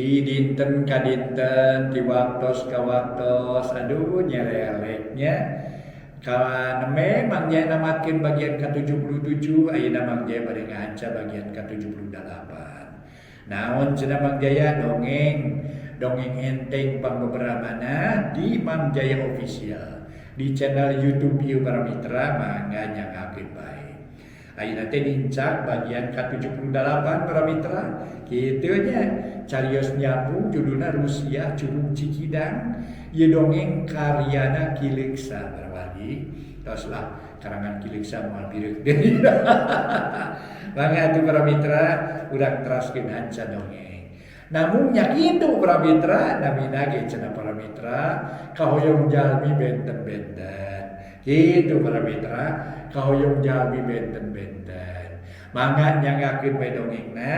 Ti dinten ka dinten, ti waktos ka waktos, aduh nyerelek nya. Kanembe Mang Jaya namatkeun bagian ka 77, ayeuna Mang Jaya bade ngahanca bagian ka 78. Naon cenah Mang Jaya dongeng, dongeng enteng pangbeberamana di Mang Jaya Official. Di channel YouTube ieu para mitra mangga nyangakeun bae. Ayeuna teh nincak bagian ka 78 para mitra. Kitu nya carios nyambung judulna Rusia Curug Cikidang. Ieu dongeng karyana Ki Leuksa para wargi. Tos lah karangan Ki Leuksa moal bireuk deui. Mangga atuh para mitra urang teraskeun hanca dongeng. Namun nya kitu para mitra namina ge cenah para mitra kahoyong jalmi benten-benten. Kitu para mitra kahoyong jalmi benten-benten. Mangga nyangakeun we dongengna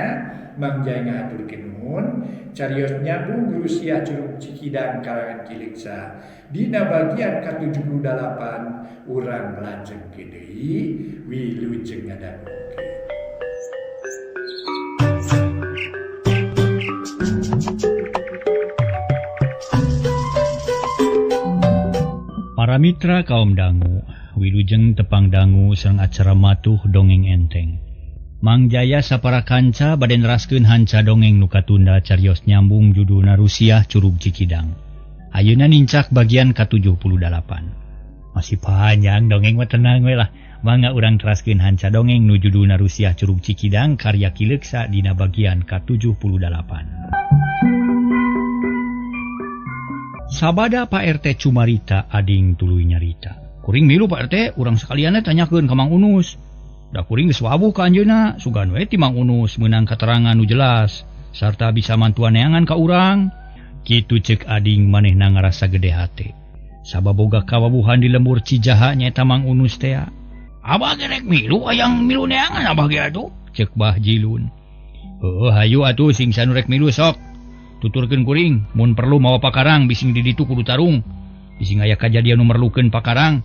Mang Jaya ngahaturkeun nuhun carios nyambung Rusia Curug Cikidang karangan Ki Leuksa. Dina bagian ka 78 urang lajengkeun deui wilujeng ngadangukeun. Para mitra kaum dangu, wilujeng tepang dangu sareng acara matuh dongeng enteng. Mang Jaya sapara kanca bade neraskeun hanca dongeng nu katunda carios nyambung judulna Rusiah Curug Cikidang. Ayeuna nincak bagian ka 78. Masih panjang dongeng mah tenang we lah. Mangga urang teraskeun hanca dongeng nu judulna Rusiah Curug Cikidang karya Ki Leuksa dina bagian ka 78. Sabada Pak RT cumarita ading tuluy nyarita. Kuring milu Pak RT, urang sakalian tanyakeun ka Mang Unus. Da kuring geus wawuh ka anjeunna, sugan we ti Mang Unus meunang katerangan nu jelas sarta bisa mantuan neangan ka urang. Kitu ceuk ading manehna ngarasa gede hate. Sabab boga kawawuhan di lembur Cijaha nyaeta Mang Unus tea. Abah ge rek milu hayang milu neangan abah ge atuh, ceuk Bah Jilun. Heuh hayu atuh sing sanu rek milu sok. Tuturkeun kuring, mun perlu mawa pakarang bising di ditu kudu tarung. Bising aya kajadian nu merlukeun pakarang.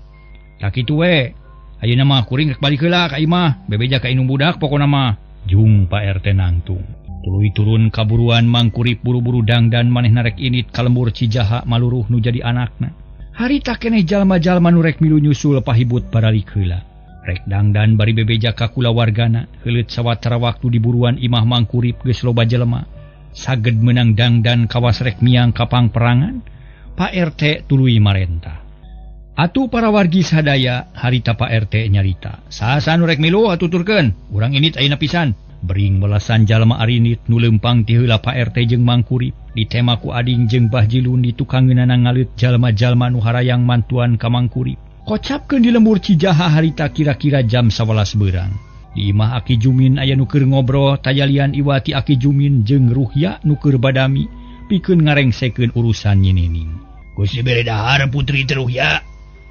Tak kitu we. Ayeuna mah kuring rek balik heula ka imah, bebeja ka indung budak pokona mah. Jung Pak RT nangtung. Tuluy turun kaburuan mangkurip buru-buru dangdan manehna rek init ka lembur Cijaha maluruh nu jadi anakna. Harita keneh jalma-jalma nu rek milu nyusul pahibut baralik heula. Rek dangdan bari bebeja ka kulawargana, heuleut sawatara waktu di buruan imah mangkurip geus loba jelema. Saged meunang dangdan kawas rek miang ka pangperangan, Pak RT tuluy marentah. Atuh para wargi sadaya harita Pak RT nyarita. Saha nu rek milu atuturkeun, urang init ayeuna pisan. Bering belasan jalma arinit nu leumpang ti heula Pak RT jeung mangkurip. Ditema ku ading jeung Bah Jilun di tukangeunana ngaleut jalma-jalma nu harayang mantuan ka mangkurip. Kocapkeun di lembur Cijaha harita kira-kira jam 11 beurang. Di imah Aki Jumin aya nu keur ngobrol tajalian iwati Aki Jumin jeung Ruhya nu keur badami pikeun ngarengsekeun urusan Nyi Nining. Geus dibere dahar putri teh Ruhya.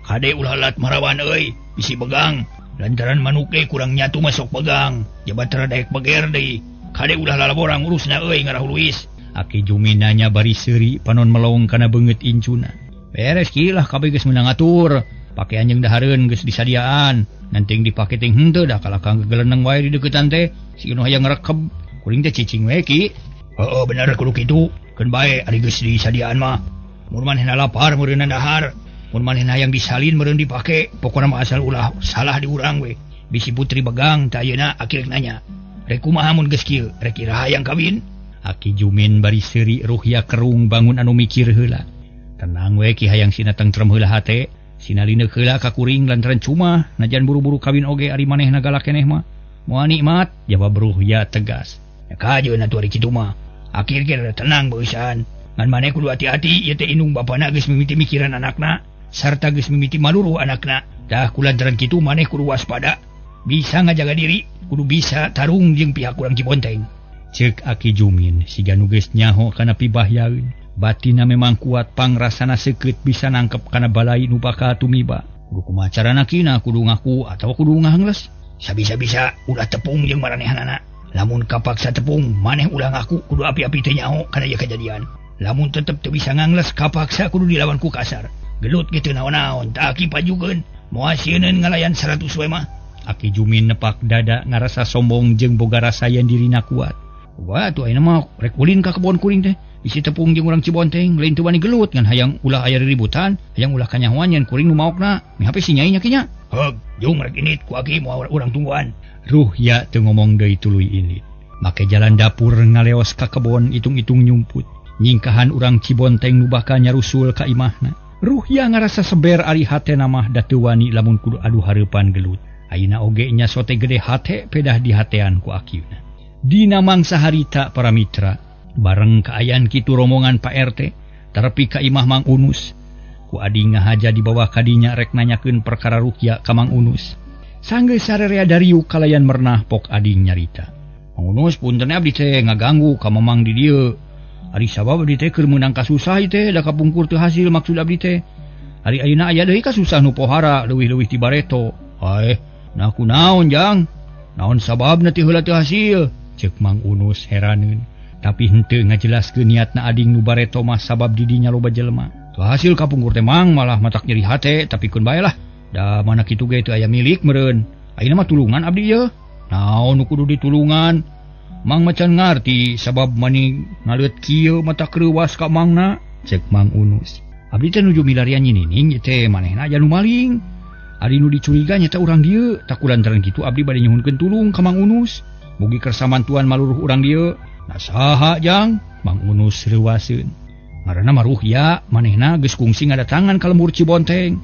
Kade ulah lat marawan euy, bisi begang. Lantaran manuke kurang nyatu masuk begang. Jabat daek beger deui. Kade ulah lalaborang urusna euy ngarah Luis. Aki Jumin nanya bari seuri panon melong kana beungeut incuna. Beres ki lah kabeh geus meunang atur. Pakean jeung dahareun geus disadiaan. Nanting dipake ting henteu da kalakang gegeleneng wae di deuketan teh. Si nu hayang ngrekeb. Kuring teh cicing we ki. Heueuh bener kudu kitu. Keun bae ari geus disadiaan mah. Mun manehna lapar meureunna dahar. Mun manehna hayang disalin meureun dipake, pokona mah asal ulah salah di urang we. Bisi putri begang teh ayeuna aki rek nanya. Rek kumaha mun geus kieu? Rek iraha hayang kawin? Aki Jumin bari seuri Ruhya kerung bangun anu mikir heula. Tenang we ki hayang sina tentrem heula hate. Sina lineuk heula ka kuring lantaran cuma najan buru-buru kawin oge ari manehna galak keneh mah. Moal nikmat, jawab Ruhya tegas. Ya kajeun atuh ari kitu mah. Akhir ge tenang beusan. Ngan maneh kudu hati-hati ieu teh indung bapana geus mimiti mikiran anakna sarta geus mimiti maluruh anakna. Tah kulantaran kitu maneh kudu waspada, bisa ngajaga diri, kudu bisa tarung jeung pihak urang Cibonteng. Ceuk Aki Jumin siga nu geus nyaho kana pibahyaeun. Batina memang kuat pangrasana seukeut bisa nangkep kana balai nu bakal tumiba. Kudu kumaha carana kina kudu ngaku atawa kudu ngahangles. Sabisa-bisa ulah tepung jeung maranehanana. Lamun kapaksa tepung maneh ulah ngaku kudu api-api teh nyaho kana ieu kajadian. Lamun tetep teu bisa ngangles kapaksa kudu dilawan ku kasar. Gelut ge teu naon-naon, tah aki pajukeun. Moal sieuneun ngalayan 100 we mah. Aki Jumin nepak dada ngarasa sombong jeung boga rasa yen dirina kuat. Wah atuh ayeuna mah rek ulin ka kebon kuring teh. Bisi tepung jeung urang Cibonteng lain teu wani gelut ngan hayang ulah aya riributan, hayang ulah kanyahoan nyen kuring nu maokna. Mihape si nyai nya kinya. Heug, jung rek init ku aki moal urang tungguan. Ruhya teu ngomong deui tuluy init. Make jalan dapur ngaleos ka kebon itung-itung nyumput. Nyingkahan urang Cibonteng nu bakal nyarusul ka imahna. Ruhya ngarasa seber ari hatena mah da teu wani lamun kudu adu hareupan gelut. Ayeuna oge nya sote gede hate pedah dihatean ku akina. Dina mangsa harita para mitra, bareng kaayaan kitu rombongan Pak RT terepi ka imah Mang Unus. Ku ading ngahaja di bawah kadinya rek nanyakeun perkara Ruhya ka Mang Unus. Sanggeus sarerea dariuk kalayan mernah pok ading nyarita. Mang Unus punten abdi teh ngaganggu ka Mamang di dieu. Ari sabab abdi teh keur meunang kasusah ieu teh da kapungkur teu hasil maksud abdi teh. Ari ayeuna aya deui kasusah nu pohara leuwih-leuwih ti bareto. Aeh, nah kunaon jang? Naon sababna teu heula teu hasil? Ceuk Mang Unus heraneun. Tapi henteu ngajelaskeun niatna ading nu bareto mah sabab di dinya loba jelema. Teu hasil kapungkur teh Mang malah matak nyeri hate tapi keun bae lah. Da mana kitu ge teu aya milik meureun. Ayeuna mah tulungan abdi ieu. Naon nu kudu ditulungan? Mang macan ngarti sabab mani ngaleut kieu mata kreuwas ka Mangna. Ceuk Mang Unus. Abdi teh nuju milarian nyinining ieu teh manehna aya nu maling. Ari nu dicuriga nyata urang dieu. Tak kulantaran kitu abdi bade nyuhunkeun tulung ka Mang Unus. Mugi kersa mantuan maluruh urang dieu. Nah saha jang? Mang Unus reuwaseun. Ngaranna mah Ruhya, manehna geus kungsi ngadatangan ka lembur Cibonteng.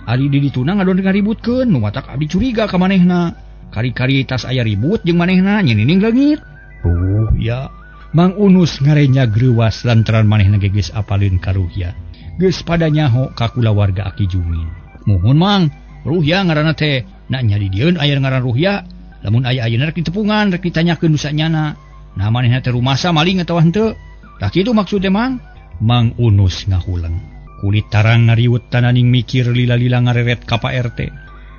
Ari di dituna ngadon ngaributkeun, nu matak abdi curiga ka manehna. Kari-kari tas aya ribut jeung manehna nyinining leungit. Ruhya. Mang Unus ngarenya greuwas lantaran manehna ge geus apaleun ka Ruhya. Geus pada nyaho ka kulawarga Aki Jumin. Muhun Mang, Ruhya ngaranna teh. Na nya di dieun aya ngaran Ruhya. Lamun aya ayeuna rek ditepungan, rek ditanyakeun nu sanyana. Nah manehna teh rumasa maling atawa henteu. Tah kitu maksud teh Mang. Mang Unus ngahuleng. Kulit tarang ngariwut tananing mikir lila-lila ngareret ka Pak RT.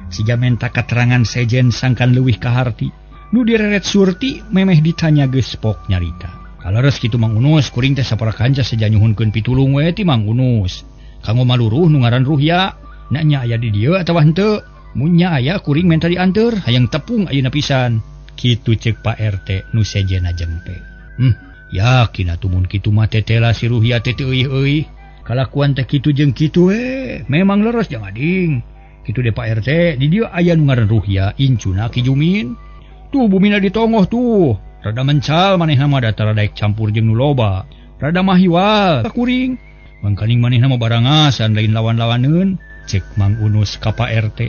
Siga menta katerangan sejen sangkan leuwih kaharti. Nu direret Surti memeh ditanya geus pok nyarita. Kaleres kitu Mang Unus kuring teh sapara kanca seja nyuhunkeun pitulung we ti Mang Unus. Kanggo maluruh nu ngaran Ruhya, na nya aya di dieu atawa henteu. Mun nya aya kuring menta dianteur, hayang tepung ayeuna pisan. Kitu ceuk Pak RT nu sejena jempe. Yakin atuh mun kitu mah tetela si Ruhya teh teu euy-euy. Kalakuan teh kitu jeung kitu we, memang leres jang ading. Kitu deh Pak RT, di dieu aya nu ngaran Ruhya, incuna Ki Jumin. Tuh bumina ditongoh tuh. Rada mencal manehna mah da tara daek campur jeung nu loba. Rada mahiwal ka kuring. Mangkaning manehna mah barangasan lain lawan-lawaneun. Ceuk Mang Unus ka Pak RT.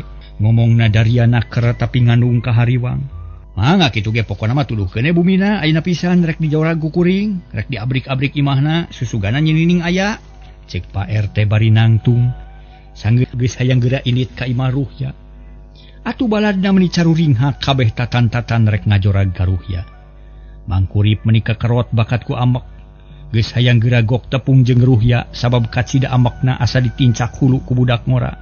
Ngomongna dariana ker tapi ngandung ka hariwang. Mangga kitu ge pokona mah tuduhkeun we bumina ayeuna pisan rek dijorag ku kuring, rek diabrik-abrik imahna, susugana nyinining aya. Ceuk Pak RT bari nangtung. Sanggeus geus hayang geura init ka imah Ruhya. Atuh baladna meuni caruringhak kabeh tatan-tatan rek ngajorag ka Ruhya. Mangkurip meuni kakerot bakat ku amek. Geus hayang geura gok tepung jeung Ruhya sabab kacida amekna asa ditincak hulu ku budak ngora.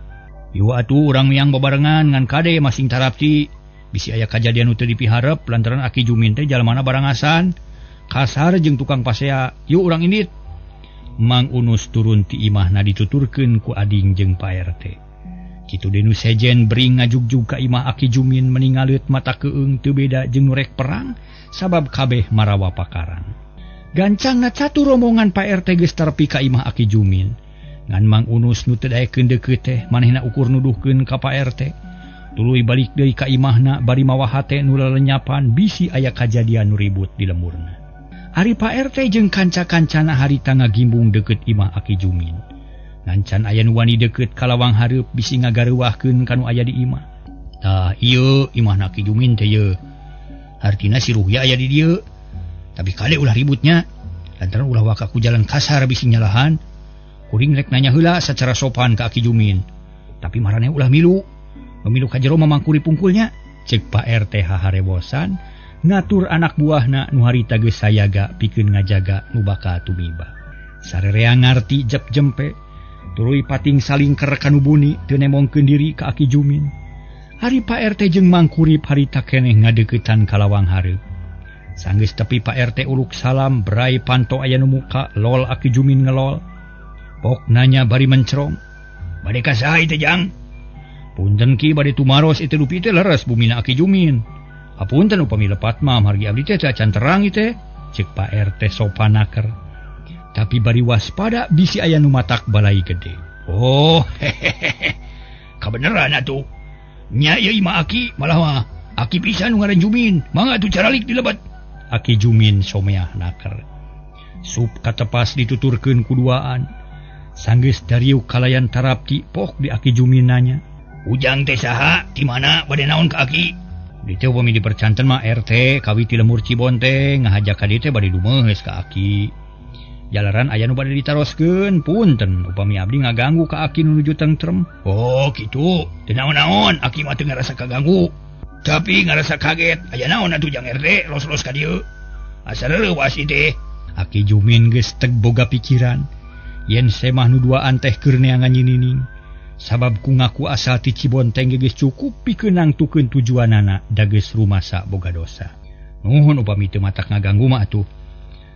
Ieu atuh urang miang babarengan ngan kade masing tarapti. Bisi aya kajadian nu teu dipiharep lantaran Aki Jumin teh jalmana barangasan, kasar jeung tukang pasea. Yuk urang indit. Mang Unus turun ti imahna dituturkeun ku ading jeung Pak RT. Kitu deui nu sejen bering ngajugjug ka imah Aki Jumin meningaleut mata keung teu beda jeung nu rek perang sabab kabeh marawa pakarang. Gancangna catu rombongan Pak RT geus terepi ka imah Aki Jumin. Ngan Mang Unus nu teu daekeun deukeut teh manehna ukur nuduhkeun ka Pak RT. Tuluy balik deui ka imahna bari mawa hate nu lelenyapan bisi aya kajadian nu ribut di lemurna. Ari Pak RT jeung kanca-kancana harita ngagimbung deukeut imah Aki Jumin. Ngan can aya nu wani deukeut ka lawang hareup bisi ngagareuwahkeun ka nu aya di imah. Tah ieu imahna Aki Jumin teh yeuh. Hartina si Ruhya aya di dieu. Tapi kade ulah ributnya. Lantaran ulah waka ku jalan kasar bisi nyalahan. Kuring rek nanya heula sacara sopan ka Aki Jumin. Tapi maraneh ulah milu. Memilu ka jero mamangkuri pungkulnya. Ceuk Pak RT haharebosan ngatur anak buahna nu harita geus sayaga pikeun ngajaga nu bakal tumiba. Sarerea ngarti jep jempe tuluy pating salingker ka nu buni teu nemongkeun diri ka Aki Jumin. Ari Pak RT jeung Mangkurip harita keneh ngadeuketan ka lawang hareup. Sanggeus tepi Pak RT uluk salam brai panto aya nu muka lol Aki Jumin ngelol. Pok nanya bari mencrong. Bade ka saha ieu teh jang? Punten ki bade tumaros itu dupi teh leres bumina Aki Jumin. Hapunten upami lepat mah margi abdi teh acan terang ieu teh. Cek Pak RT sopanaker. Tapi bari waspada bisi aya nu matak balai gede. Oh, hehehe. Kabeneran atuh. Nya ieu imah aki malah mah aki pisan nu ngaran Jumin. Mangga atuh caralik dilebat. Aki Jumin someah naker. Sup katepas dituturkeun kuduaan. Sanggeus dariuk kalayan tarapti pok di Aki Jumin nanya. Ujang teh saha? Di mana bade naon ka aki? Di teh upami dipercanten mah RT kawi ti lemur Cibonteng ngahajak ka dieu teh bade dumeuheus ka aki. Jalaran aya nu bade ditaroskeun, punten upami abdi ngaganggu ka aki nu nuju tentrem. Oh kitu, teu naon-naon aki mah teu ngarasa kaganggu. Tapi ngarasa kaget, aya naon atuh Jang RT los-los ka dieu. Asa reuwas ieu teh. Aki Jumin geus teg boga pikiran yen semah nu duaan teh keur neangan nyinining. Sabab ku ngaku asal ti Cibonteng geus cukup pikeun nangtukeun tujuanana da geus rumasa boga dosa. Nuhun upami teu matak ngaganggu mah atuh.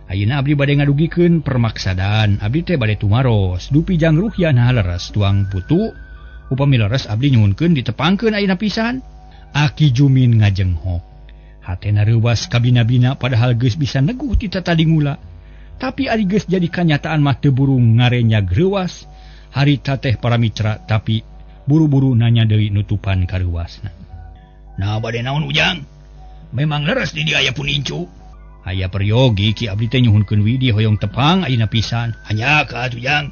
Ayeuna abdi bade ngadugikeun permaksadan, abdi teh bade tumaros dupi Jang Ruhya nah leres tuang putu. Upami leres abdi nyuhunkeun ditepangkeun ayeuna pisan. Aki Jumin ngajenghok. Hatena reuwas kabina-bina padahal geus bisa neguh ti tatadi ngula. Tapi ari geus jadi kanyataan mah teu burung ngarenyag reuwas. Harita teh para mitra tapi buru-buru nanya deui nutupan kareuwasna. Nah bade naon Ujang? Memang leres di dieu aya pun incu. Aya peryogi ki abdi teh nyuhunkeun widi hoyong tepang ayeuna pisan. Hanya ka atuh Jang.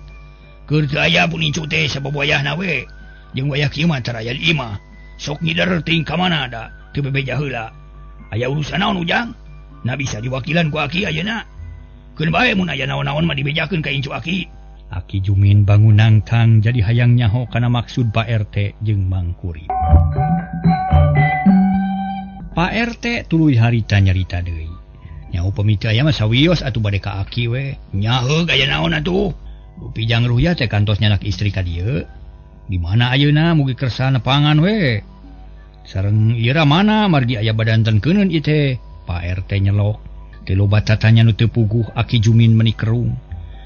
Keur teu aya pun incu teh sabab wayahna we. Jeung wayah kieu mah taraya di imah. Sok ngider teuing ka mana da teu bebeja heula. Aya urusan naon Ujang? Na bisa diwakilan ku aki ayeuna. Keun bae mun aya naon-naon mah dibejakeun ka incu aki. Aki Jumin bangun nangtang jadi hayang nyaho kana maksud Pak RT jeung Mang Kurip. Pak RT tuluy harita nyarita deui. Nya upami teu aya mah sawios atuh bade ka aki we. Nya heuh aya naon atuh? Dupi Jang Ruhya teh kantos nyanak istri ka dieu. Di mana ayeuna mugi kersa nepangan we. Sareng ieu mana margi aya badanten keuneun ieu teh. Pak RT nyelok. Teu loba tatanya nu teu puguh Aki Jumin meuni kerung.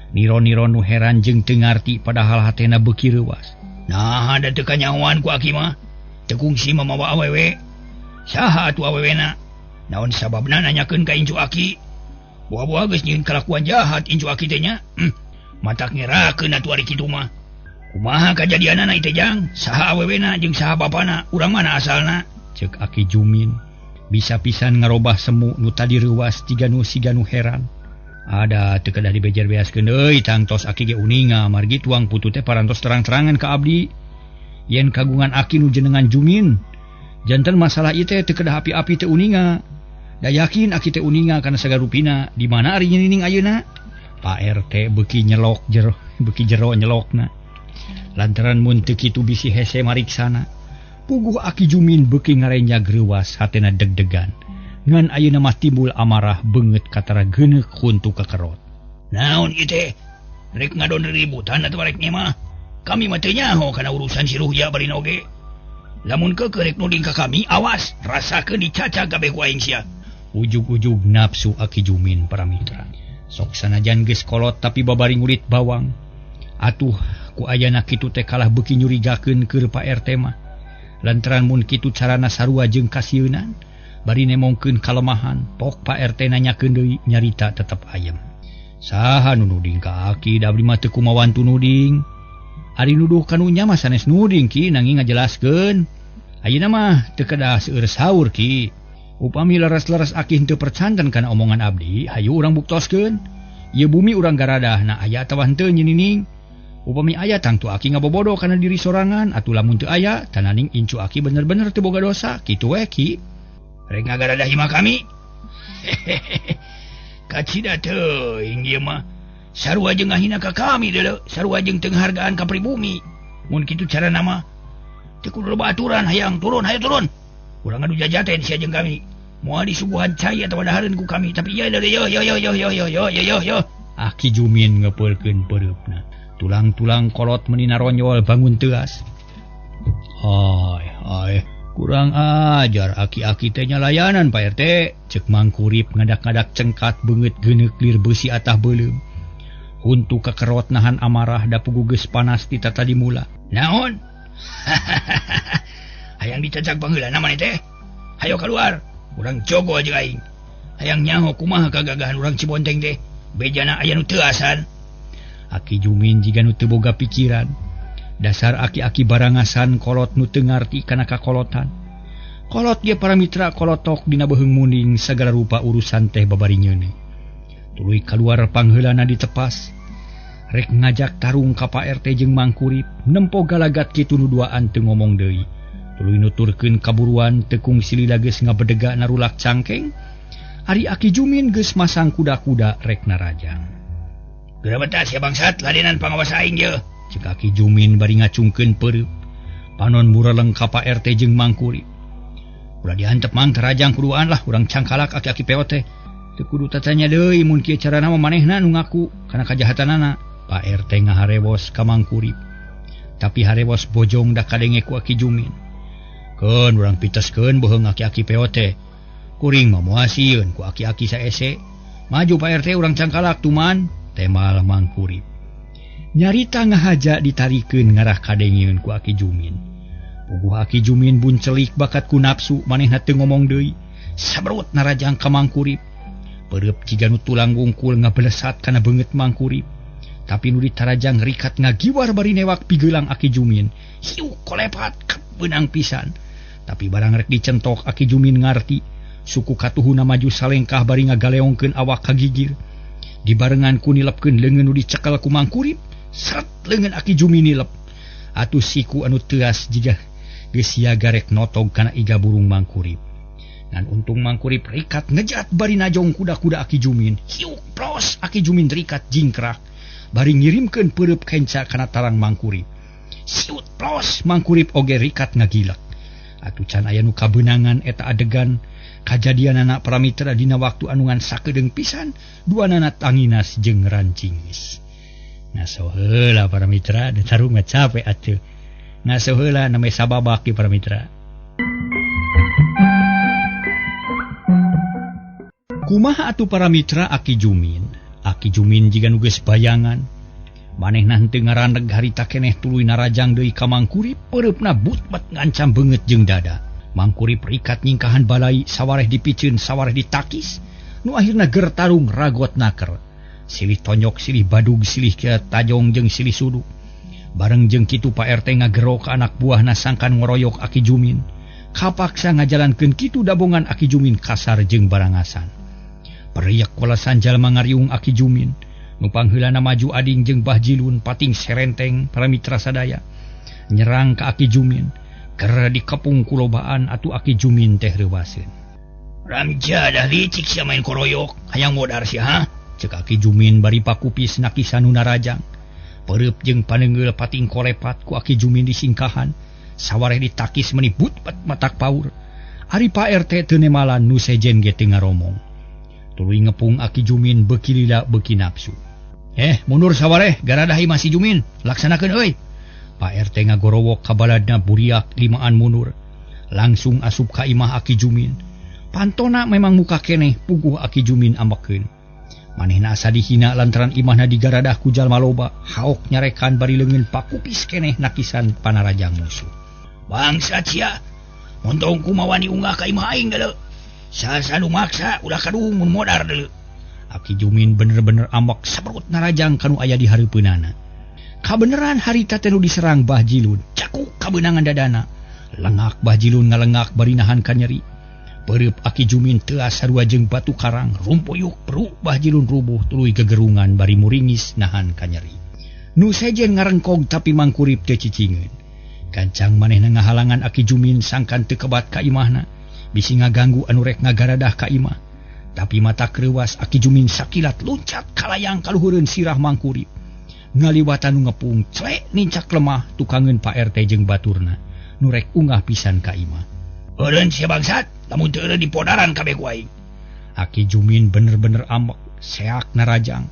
Niro-niro nu heran jeung teu ngarti padahal hatena beuki reuwas. Nah, da teu kanyahoan ku aki mah. Teu kungsi mamawa awewe. Saha atuh awewena? Naon sababna nanyakeun ka incu aki? Buah-buah geus nyieun kalakuan jahat incu aki teh nya. Matak ngerakeun atuh ari kitu mah. Kumaha kajadianana ieu teh Jang? Saha awewena jeung saha bapana? Urang mana asalna? Ceuk Aki Jumin. Bisa pisan ngarobah semu nu tadi reuwas jiga nu siga nu heran. Ada teu kedah dibejer-beaskeun deui tangtos aki ge uninga margi tuang putu teh parantos terang-terangan ka abdi. Yen kagungan aki nu jenengan Jumin. Janten masalah ieu teh teu kedah api-api teu uninga. Da yakin aki teh uninga kana sagarupina. Di mana ari nyinining ayeuna? Pak RT beuki nyelok jero, beuki jero nyelokna. Lantaran mun teu kitu bisi hese mariksana. Puguh Aki Jumin beuki ngarenyag reuwas hatena deg-degan. Ngan ayeuna mah timbul amarah beungeut katara geuneuk huntu kakerot. Naon ieu teh? Rek ngadon ributan atuh rek mah. Kami mah teu nyaho kana urusan si Ruhya bari oge. Lamun keukeuh rek nuding ka kami, awas rasakeun dicacag kabeh ku aing sia. Ujug-ujug nafsu Aki Jumin para mitra. Sok sanajan geus kolot tapi babari ngulit bawang. Atuh ku ayana kitu teh kalah beuki nyurigakeun keur Pak RT mah. Lantaran mun kitu carana sarua jeung kasieunan, bari nemongkeun kalemahan, pok Pak RT nanyakeun deui nyarita tetep ayem. Saha nu nuding ka aki da abdi mah teu kumawantu nuding. Ari nuduh ka nu nya mah sanes nuding ki nanging ngajelaskeun. Ayeuna mah teu kedah seueur saur ki. Upami leres-leres aki henteu percanten kana omongan abdi, hayu urang buktoskeun. Ieu bumi urang garadah na aya atawa henteu nyinining. Upami aya tangtu aki ngabobodo kana diri sorangan, atuh lamun teu aya tananing incu aki bener-bener teu boga dosa, kitu we ki. Rek ngagaradah imah kami. Kacida teuing ieu mah. Sarua jeung ngahina ka kami deuleu, sarua jeung teu ngahargaan ka pribumi. Mun kitu carana mah teu kudu loba aturan, hayang turun, hayu turun. Urang ngadu jajaten sia jeung kami. Moal disuguhan cai atawa dahareun ku kami, tapi ieu deuleu yo yo yo yo yo yo yo yo yo. Aki Jumin ngepeulkeun peureupna. Tulang-tulang kolot meni naronyol bangun teuas. Hai hai, kurang ajar aki-aki teh nyalayanan Pak RT. Ceuk Mang Kurip ngadak-ngadak cengkat beungeut geuneuk lir beusi atah beuleum. Huntu kakerot nahan amarah da puguh geus panas ti tatadi mula. Naon? Hayang dicacak pangheulana maneh teh. Hayo keluar, urang jogo jeung aing. Hayang nyaho kumaha kagagahan urang Cibonteng teh. Bejana aya nu teu asan. Aki Jumin jiga nu teu boga pikiran. Dasar aki-aki barangasan kolot nu teu ngarti kana kakolotan. Kolot ge para mitra kolotok dina beuheung muning sagala rupa urusan teh babari nyeuneu. Tuluy kaluar pangheulana ditepas. Rek ngajak tarung ka Pak RT jeung Mang Kurip, nempo galagat kitu nu duaan teu ngomong deui. Tuluy nuturkeun kaburuan tekung silila geus ngabedega narulak cangkeng. Ari Aki Jumin geus masang kuda-kuda rek narajang. Geura betas ya bangsat, ladenan pangawas aing ye. Cek Aki Jumin bari ngacungkeun peureup. Panon mureleng ka Pak RT jeung Mang Kurip. Ulah diantep Mang tarajang kuduaan lah urang cangkalak aki-aki peot teh. Teu kudu tatanya deui mun kieu carana mah manehna nu ngaku kana kajahatanana. Pak RT ngaharewos ka Mang Kurip. Tapi harewos bojong da kadenge ku Aki Jumin. Keun urang piteskeun beuheung aki-aki peot teh. Kuring mah moal sieun ku aki-aki saese. Maju Pak RT urang cangkalak tuman, temal Mang Kurip. Nyarita ngahaja ditarikeun ngarah kadengeun ku Aki Jumin. Puguh Aki Jumin buncelik bakat ku nafsu manehna teu ngomong deui. Sabrut narajang ka Mang Kurip. Peureup jiga nu tulang wungkul ngabelesat kana beungeut Mang Kurip. Tapi nu ditarajang rikat ngagiwar bari newak pigelang Aki Jumin. Hiu kolepat kebeunang pisan. Tapi barang rek dicentok Aki Jumin ngarti. Suku katuhuna maju salengkah bari ngagaleongkeun awak kagigir. Dibarengan ku nilepkeun leungeun nu dicekel ku Mang Kurip. Seret leungeun Aki Jumin nilep. Atuh siku anu teuas jiga geus siaga rek notog kana iga burung Mang Kurip. Ngan untung Mang Kurip rikat ngejat bari najong kuda-kuda Aki Jumin. Hiu plos Aki Jumin rikat jingkrak. Bari ngirimkeun peureub kenca kana tarang Mang Kurip. Siut plos Mang Kurip oge rikat ngagilek. Atuh can aya nu kabeunangan eta adegan kajadianana para mitra dina waktu anu ngan sakedeung pisan duanana tanginas jeung rancingis. Ngaso heula para mitra da tarung capek atuh. Ngaso heula name sababak para mitra. Kumaha atuh para mitra Aki Jumin? Aki Jumin jiga nu geus bayangan. Manehna henteu ngaraneg harita keneh tuluy narajang deui ka Mang Kurip, peureupna butbat ngancam beungeut jeung dada. Mang Kurip rikat nyingkahan balai sawareh dipiceun sawareh ditakis, nu akhirna ger tarung ragot naker. Silih tonyok, silih badug, silih tajong jeung silih sudu. Bareng jeung kitu Pak RT ngagero ka anak buahna sangkan ngoroyok Aki Jumin. Kapaksa ngajalankeun kitu dabongan Aki Jumin kasar jeung barangasan. Periak walasan jalma ngariung Aki Jumin. Nu pangheulana maju ading jeung Bah Jilun pating serenteng para mitra sadaya. Nyerang ka Aki Jumin. Keur dikepung ku lobaan atuh Aki Jumin teh reuwaseun. Ramja dah licik sia main koroyok, hayang modar sia ha? Cek Aki Jumin bari pakupis nakisan nu narajang. Peureub jeung paneungeul pating kolepat ku Aki Jumin disingkahan. Sawareh ditakis meuni butbat matak paur. Ari Pak RT teu nemalan nu sejen ge teu ngaromong. Tuluy ngepung Aki Jumin beuki lila beuki nafsu. Mundur sawareh garadahi masih Jumin, laksanakeun euy. Pak RT ngagorowok ka baladna buriak limaan mundur. Langsung asup ka imah Aki Jumin. Pantona memang muka keneh puguh Aki Jumin ambekeun. Manehna asa dihina lantaran imahna digaradah ku jalma loba, haok nyarekan bari leungeun pakupis keneh nakisan panarajang musuh. Bangsat sia, montong kumaha wani unggah ka imah aing deuleu. Sasa nu maksa ulah kadung mun modar deuleu. Aki Jumin bener-bener ambek sabrut narajang kanu aya di hareupeunana. Kabeneran harita teh nu diserang Bah Jilun, cakuk kabeunangan dadana. Lengak Bah Jilun ngalengak bari nahan ka nyeri. Peureub Aki Jumin teuas sarua jeung batu karang, rumpuyuk peruk Bah Jilun rubuh tuluy gegerungan bari muringis nahan ka nyeri. Nu sejen ngarengkog tapi Mang Kurip teu cicingeun. Gancang manehna ngahalangan Aki Jumin sangkan teu kebat ka imahna. Bisi ngaganggu anu rek ngagaradah ka imah. Tapi mata kreuwas Aki Jumin sakilat loncat kalayang kaluhureun sirah Mang Kurip. Ngaliwatan nu ngepung clek nincak lemah tukangeun Pak RT jeung baturna. Nu rek ungah pisan ka imah. Eureun sia bangsat, lamun teu eureun dipodaran kabeh ku aing. Aki Jumin bener-bener ambek, seak narajang.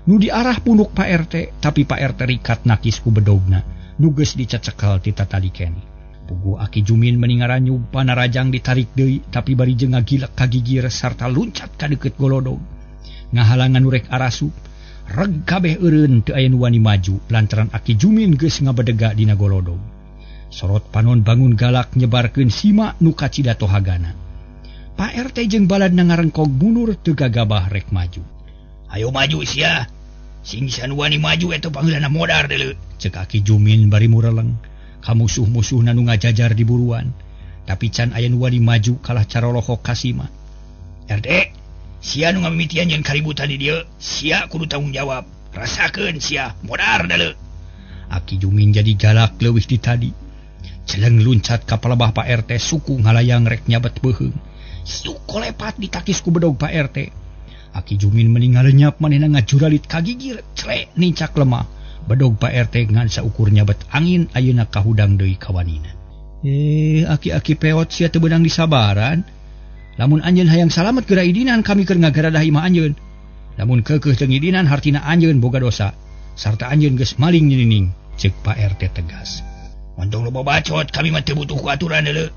Nu diarah punuk Pak RT, tapi Pak RT rikat nakis ku bedogna. Nu geus dicecekel ti tatadi keneh. Puguh Aki Jumin meningaranyu panarajang ditarik deui tapi bari jeung ngagilek kagigir sarta luncat ka deukeut golodog. Ngahalangan nu rek arasup, reg kabeh eureun teu aya nu wani maju lantaran Aki Jumin geus ngabedega dina golodog. Sorot panon bangun galak nyebarkeun sima nu kacida tohagana. Pak RT jeung baladna ngarengkog mundur teu gagabah rek maju. Ayo maju sia. Sing wani maju eta pangheulana modar deuleu. Cek Aki Jumin bari mureleng. Ka musuh-musuhna nu ngajajar di buruan. Tapi can aya nu wani maju kalah carolohok kasima. RT, sia nu ngamimitian jeung kaributan di dieu, sia kudu tanggung jawab. Rasakeun sia, modar deuleu. Aki Jumin jadi galak leuwih ti tadi. Celeng luncat ka palebah Pak RT suku ngalayang rek nyabet beuheung. Siuk kolepat ditakis ku bedog Pak RT. Aki Jumin meninggal lenyap manehna ngajuralit kagigir cre nincak lemah. Bedog Pak RT ngan saukur nyabet angin ayeuna kahudang deui kawanina. Aki-aki peot sia teu beunang disabaran. Lamun anjeun hayang salamet geura idinan kami keur ngagaradah imah anjeun. Lamun keukeuh teu ngidinan hartina anjeun boga dosa. Sarta anjeun geus maling nyinining, ceuk Pak RT tegas. Montong loba bacot kami mah teu butuh ku aturan deuleu.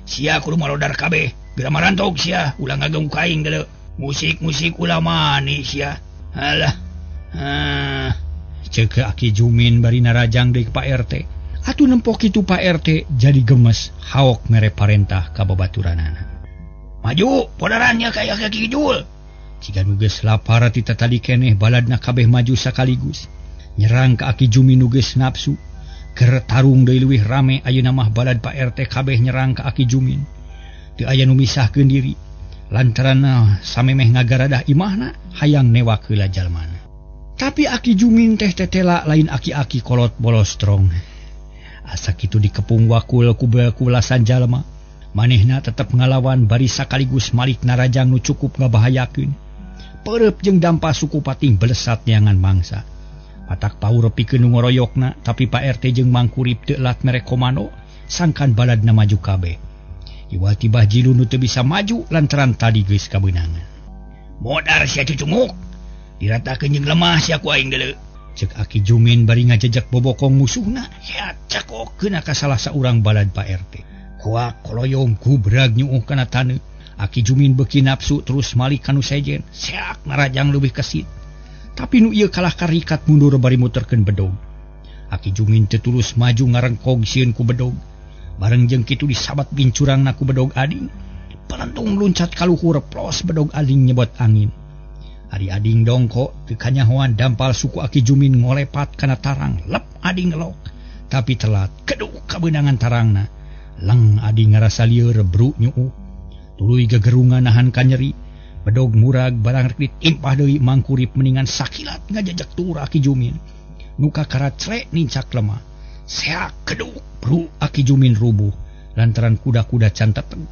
Sia kudu malodar kabeh. Geura marantok sia, ulah ngaganggu ka aing deuleu. Musik-musik ulah mani sia. Alah. Ceuk Aki Jumin bari narajang deui ka Pak RT. Atuh nempok kitu Pak RT jadi gemes, haok mere parentah ka babaturanana. Maju, podarannya ka Aki Jul. Ciga nu geus lapar ti tatadi keneh baladna kabeh maju sakaligus. Nyerang ka Aki Jumin nu geus nafsu. Keur tarung deui leuwih rame ayeuna mah balad Pak RT kabeh nyerang ka Aki Jumin. Teu aya nu misahkeun diri. Lantaran samemeh ngagaradah imahna hayang newak heula jalmana. Tapi Aki Jumin teh tetela lain aki-aki kolot bolostrong. Asa kitu dikepung wakul ku belasan jalma. Manehna tetep ngalawan bari sakaligus malik narajang nu cukup ngabahayakeun. Perep jeung dampa suku pating belesat neangan mangsa. Patak paur pikeun nu ngoroyokna, tapi Pak RT jeung Mangkurip teu lat mere komando sangkan baladna maju kabeh. Iwal tibah jilu nu teu bisa maju lantaran tadi geus kabeunangan. Modar sia cucunguk. Diratakeun jeung lemah sia ku aing deuleu. Ceuk Aki Jumin bari ngajejek bobokong musuhna, heat cakokeun ka salah saurang balad Pak RT. Kuak koloyong kubrag nyuuh kana taneuh. Aki Jumin beuki nafsu terus malik kanu sejen. Seak narajang leuwih kesit. Tapi nu ieu kalah karikat mundur bari muterkeun bedog. Aki Jumin teu tulus maju ngarengkog sieun ku bedog. Bareng jeung kitu disabat bincurangna ku bedog ading. Pelentung luncat ka luhur plos bedog ading nyebot angin. Ari ading dongko teu kanyahoan dampal suku Aki Jumin ngolepat kana tarang, lep ading ngelok. Tapi telat keduk kabeunangan tarangna. Leng ading ngarasa lieur bru nyuuh. Tuluy gegerungan nahan kanyeri. Bedog murag barang rek ditimpah deui Mangkurip meningan sakilat ngajejek tuur Aki Jumin. Nu kakara cre nincak lemah. Seak keduk bru Aki Jumin rubuh lantaran kuda-kuda can teteg.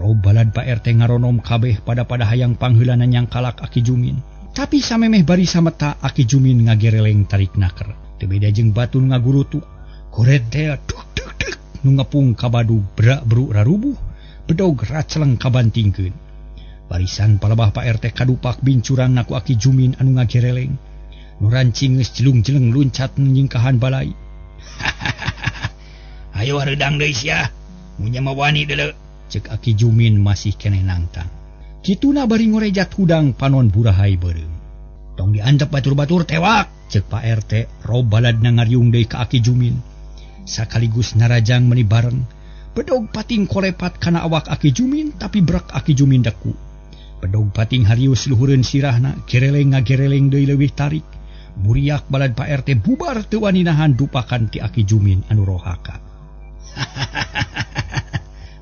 Rob balad Pak RT ngaronom kabeh pada-pada hayang pangheulana nyangkalak Aki Jumin. Tapi samemeh bari sameta Aki Jumin ngagereleng tarik naker. Teu beda jeung batu nu ngagurutuk. Koret teh duk duk duk nu ngepung ka badu brak bru rarubuh. Bedog raceleng kabantingkeun. Barisan palebah Pak RT kadupak bincurangna ku Aki Jumin anu ngagereleng. Nu rancing geus jelung-jeleng luncat nyingkahan balai. Ayo hareudang deui sia. Mun nya mah wani deuleu. Ceuk Aki Jumin masih keneh nangtang. Kituna bari ngorejat hudang panon burahai beureum. Tong diantep batur-batur tewak, ceuk Pak RT rob baladna ngariung deui ka Aki Jumin. Sakaligus narajang meuni bareng. Bedog pating kolepat kana awak Aki Jumin tapi brak Aki Jumin deku. Bedog pating harius luhureun sirahna, gereleng ngagereleng deui leuwih tarik. Buriak balad Pak RT bubar teu wani nahan dupakan ti Aki Jumin anu rohaka.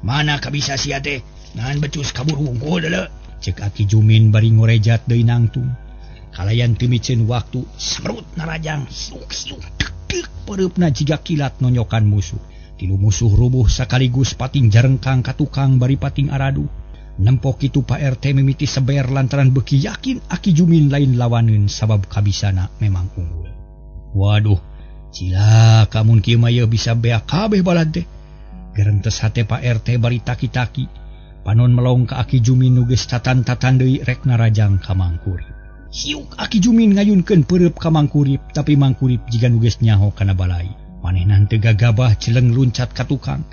Mana kabisa sia teh nahan becus kabur hungkul deuleu. Ceuk Aki Jumin bari ngorejat deui nangtung. Kalayan teu miceun waktu semrut narajang siuk-siuk tek tek pereupna jiga kilat nonyokan musuh. Tilu musuh rubuh sakaligus pating jarengkang ka tukang bari pating aradu. Nempok kitu Pak RT mimiti seber lantaran beuki yakin Aki Jumin lain lawaneun sabab kabisana memang unggul. Waduh, cilaka mun kieu mah ieu bisa beak kabeh balad teh. Gerentes hate Pak RT bari taki-taki. Panon melong ka Aki Jumin nu geus tatan-tatan deui rek narajang ka Mangkurip. Siuk Aki Jumin ngayunkeun peureub ka Mangkurip, tapi Mangkurip jiga nu geus nyaho kana balai. Manehna teu gagabah celeng luncat ka tukang.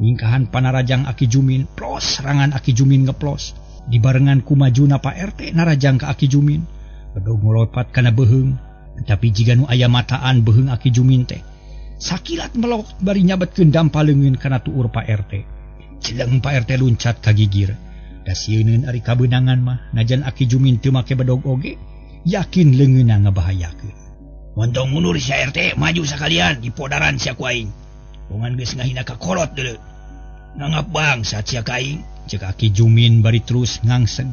Nyingkahan panarajang Aki Jumin, plos serangan Aki Jumin ngeplos. Dibarengan ku majuna Pak RT narajang ka Aki Jumin. Bedog ngolopat kana beuheung, tapi jiga nu aya mataan beuheung Aki Jumin teh. Sakilat melok bari nyabetkeun dampal leungeun kana tuur Pak RT. Celeng Pak RT luncat ka gigir. Da sieuneun ari kabeunangan mah najan Aki Jumin teu make bedog oge yakin leungeunna ngabahayakeun. Montong mundur sia RT maju sakalian dipodaran sia ku aing. Bongan geus ngahina ka kolot deuleu. Nganggap bangsat sia ka aing. Cek Aki Jumin bari terus ngangseg.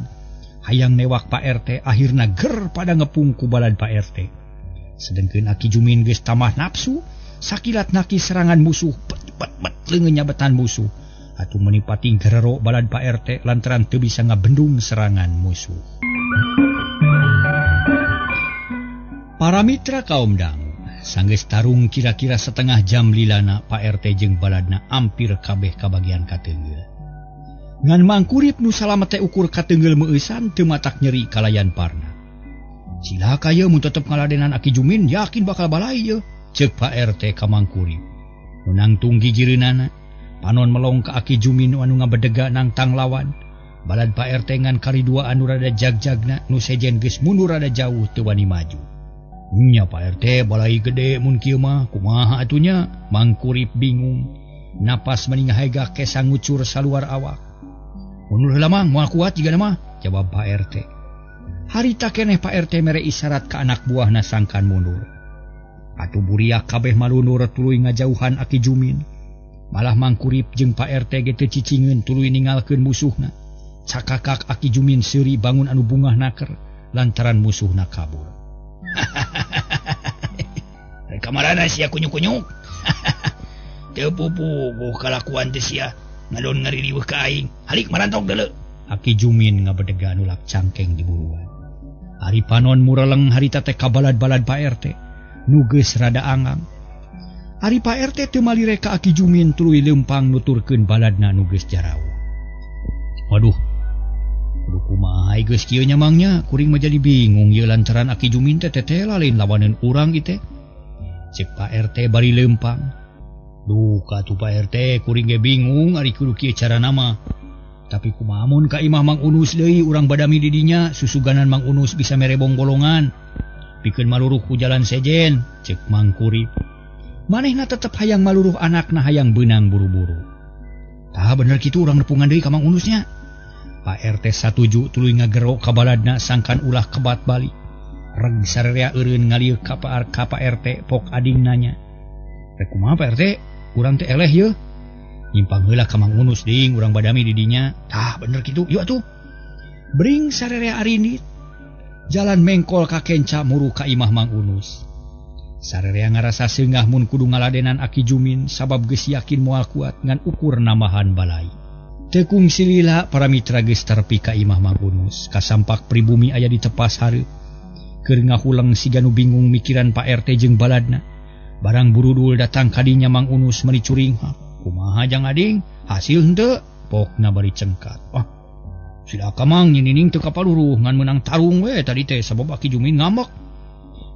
Hayang newak Pak RT akhirna ger pada ngepung ku balad Pak RT. Sedengkeun Aki Jumin geus tambah nafsu, sakilat naki serangan musuh bet bet bet leungeun nyabetan musuh. Atuh meuni pating gerero balad Pak RT lantaran teu bisa ngabendung serangan musuh. Para mitra kaum dangu, sanggeus tarung kira-kira setengah jam lilana Pak RT jeung baladna ampir kabeh kabagian kateungeul. Ngan mangkurip nu salamet teh ukur kateungeul meueusan teu matak nyeri kalayan parna. Cilaka ye mun tetep ngaladenan Aki Jumin yakin bakal balai ye, ceuk Pak RT ka Mangkurip. Nu nangtung gigireunana, panon melong ka Aki Jumin anu ngabedega nangtang lawan. Balad Pak RT ngan kali dua anu rada jagjagna nu sejen geus mundur rada jauh teu wani maju. Nya Pak RT balai gede mun kieu mah kumaha atunya? Mangkurip bingung. Napas meni ngahegak kesa ngucur saluar awak. Mundur heula mah moal kuat jigana mah, jawab Pak RT. Harita keneh Pak RT mere isyarat ka anak buahna sangkan mundur. Atuh buriak kabeh malunur tuluy ngajauhan Aki Jumin. Malah Mangkurip jeung Pak RT ge teu cicingeun tuluy ningalkeun musuhna. Cakakak Aki Jumin seuri bangun anu bungah naker lantaran musuhna kabur. Rek kamarana sia kunyuk-kunyuk. Teu pupuguh kalakuan teh sia. Ngadon ngaririweuh ka aing. Halik marantok deuleu. Aki Jumin ngabedega nulak cangkeng di buruan. Ari panon mureleng harita teh kabalad-balad Pak RT. Nu geus rada angang. Ari Pak RT teu malire ka Aki Jumin tuluy leumpang nuturkeun baladna nu geus jarauh. Waduh. Kudu kumaha geus kieu nya Mang nya, kuring mah jadi bingung ieu lantaran Aki Jumin teh tetela lain lawaneun urang ieu teh. Ceuk Pak RT bari leumpang. Duka tuh Pak RT kuring ge bingung ari kudu kieu carana mah. Tapi kumaha mun ka imah Mang Unus deui urang badami di dinya susuganan Mang Unus bisa mere bongbolongan. Pikeun maluruh ku jalan sejen, ceuk Mangkurip. Manehna tetep hayang maluruh anakna hayang beunang buru-buru. Tah bener kitu urang nepungan deui ka Mang Unusnya. Pak RT satuju tuluy ngagero ka baladna sangkan ulah kebat balik. Reg sarerea eureun ngalieu ka Pak RT pok ading nanya. Rek kumaha Pak RT? Urang teh eleh yeuh. Nyimpang heula ka Mang Unus ding urang badami di dinya. Tah bener kitu, yuk atuh. Bring sarerea arindit. Jalan mengkol ka kenca muru ka imah Mang Unus. Sarerea ngarasa seungah mun kudu ngaladenan Aki Jumin sabab geus yakin moal kuat ngan ukur nambahan balai. Teu kungsi lila para mitra geus terepi ka imah Mang Unus. Kasampak pribumi aya di tepas hareup. Keur ngahuleng siga nu bingung mikiran Pak RT jeung baladna. Barang burudul datang kadinya Mang Unus meuni curinghak. Kumaha jang ading? Hasil henteu? Pokna bari cengkat. Ah, silaka Mang nyinining teu kapaluruh ngan meunang tarung we tadi teh sabab Aki Jumin ngambek.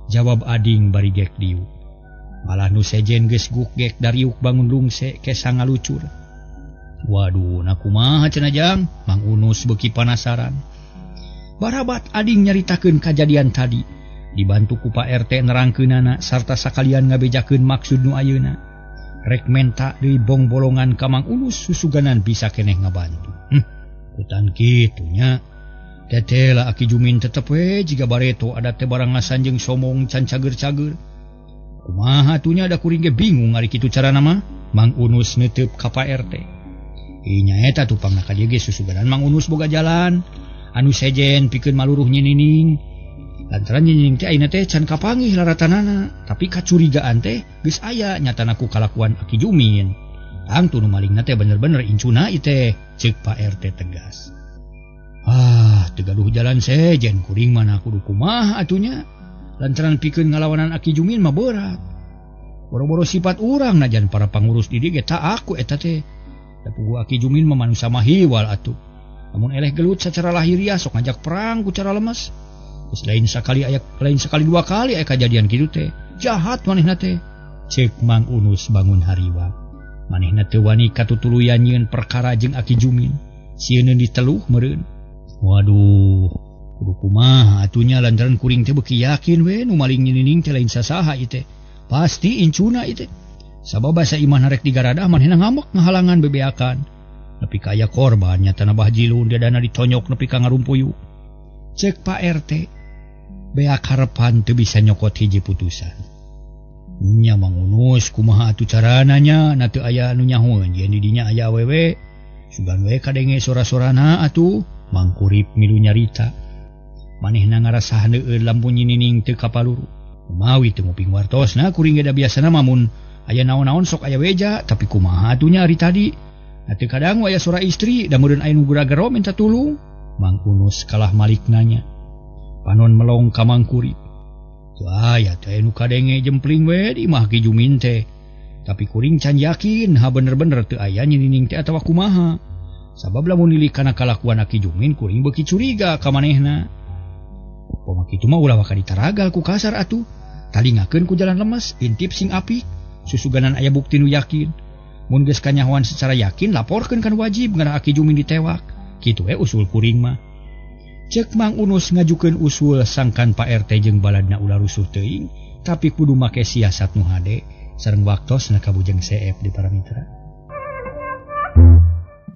Jawab ading bari gek diuk. Malah nu sejen geus guk gek dariuk bangun lungse kesa ngalucur. Waduh, na kumaha cenah jang? Mang Unus beuki panasaran. Barabat ading nyaritakeun kajadian tadi. Dibantu ku Pak RT nerangkeunana sarta sakalian ngabejakeun maksud nu ayeuna. Rek menta deui bongbolongan ka Mang Unus susuganan bisa keneh ngabantu. Kutan kitu nya. Tetela Aki Jumin tetep we jiga bareto ada teh barang ngasan jeung somong can cager-cager. Kumaha atunya da kuring ge bingung ari kitu carana mah. Mang Unus neuteub ka Pak RT. Inya eta tupangna ka dieu ge susuganan Mang Unus boga jalan. Anu sejen pikeun maluruh nyinining. Lantaran nyinining teh ayeuna teh can kapanggih laratanana, tapi kacurigaan teh geus aya nyatana ku kalakuan Aki Jumin. Tangtu nu malingna teh bener-bener incuna ieu teh, ceuk Pak RT tegas. Ah, teu gaduh jalan sejen kuring mana kudu kumaha atunya. Lantaran pikeun ngalawanan Aki Jumin mah berat. Boro-boro sifat urang najan para pangurus di dieu ge tak aku eta teh. Da puguh Aki Jumin mah manusa mah hiwal atuh. Lamun eleh gelut secara lahiriah sok ngajak perang ku cara lemes. Geus lain sakali aya lain sekali dua kali aya kajadian kitu teh. Jahat manehna teh. Ceuk Mang Unus bangun hariwang. Manehna teu wani katutuluyan nyieun perkara jeung Aki Jumin. Sieun diteluh meureun. Waduh, kudu kumaha atunya lantaran kuring teh beuki yakin we nu maling nyinining teh lain sasaha ieu teh. Pasti incuna ieu teh. Sabab basa imah rek digaradah manehna ngamuk ngahalangan bebeakan. Nepi ka aya korban nyatana Bah Jilun dadana ditonyok nepi ka ngarumpuyu. Cek Pak RT beak harepan teu bisa nyokot hiji putusan. Nya Mang Unus kumaha atuh carana nya na teu aya anu nyahoeun yen di dinya aya awewe. Sugan we kadenge sora-sorana atuh. Mang Kurip milu nyarita. Manehna ngarasa haneueun lamun nyinining teu kapaluru. Mawi teu nguping wartosna kuring ge da biasana mamun aya naon-naon sok aya weja tapi kumaha atuh nya ari tadi. Na teu kadang aya sora istri da meureun aya nu gura-gero minta tulung. Mang Unus kalah malik nanya. Panon melong ka Mang Kurip. Teu aya teh nu kadenge jempling we di imah Ki Jumin teh. Tapi kuring can yakin ha bener-bener teu aya nyinining teh atawa kumaha. Sabab lamun nilik kana kalakuan Ki Jumin kuring beuki curiga ka manehna. Upama kitu mah ulah waka ditaragal ku kasar atuh. Talingakeun ku jalan lemes, intip sing apik, susuganan aya bukti nu yakin. Mun geus kanyahoan secara yakin laporkeun kan wajib ngarah Aki Jumin ditewak. Kitu we usul kuring mah. Cek Mang Unus ngajukeun usul sangkan Pak RT jeung baladna ulah rusuh teuing, tapi kudu make siasat nu hade sareng waktosna kabujeng seep di para mitra.